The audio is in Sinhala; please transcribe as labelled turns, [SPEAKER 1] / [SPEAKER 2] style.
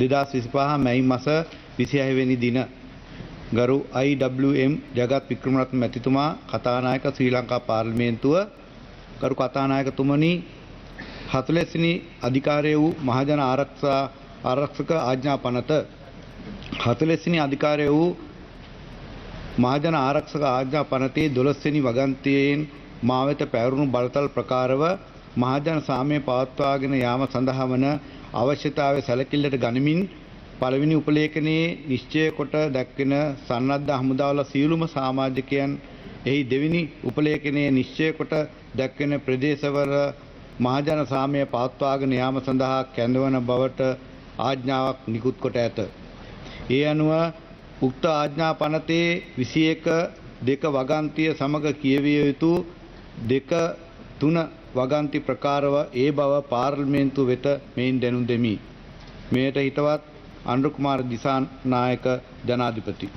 [SPEAKER 1] 2025 මැයි මස 26 වෙනි දින. ගරු IWM Jagath Wickramaratne මැතිතුමා, කතානායක, ශ්‍රී ලංකා පාර්ලිමේන්තුව. ගරු කතානායකතුමනි, 40 වෙනි අධිකාරය වූ මහජන ආරක්ෂක ආඥා පනත, 40 වෙනි අධිකාරය වූ මහජන ආරක්ෂක ආඥා පනතේ 12 වෙනි වගන්තියෙන් මා වෙත පැවරුණු බලතල ප්‍රකාරව මහජන සාමය පවත්වාගෙන යාම සඳහා වන අවශ්‍යතාවය සැලකිල්ලට ගනිමින් පළවෙනි උපලේඛනයේ නිශ්චය කොට දැක්වෙන සන්නද්ධ හමුදාවල සියලුම සමාජිකයන් එහි දෙවෙනි උපලේඛනයේ නිශ්චය කොට දැක්වෙන ප්‍රදේශවල මහජන සාමය පවත්වාගෙන යාම සඳහා කැඳවන බවට ආඥාවක් නිකුත් කොට ඇත. ඒ අනුව උක්ත ආඥා පනතේ 21 2 වගන්තිය සමග කියවිය යුතු 2 3 වගන්ති ප්‍රකාරව ඒ බව පාර්ලිමේන්තුව වෙත මෙයින් දැනුම් දෙමි. මෙයට හිතවත් අනුර කුමාර දිසානායක, ජනාධිපති.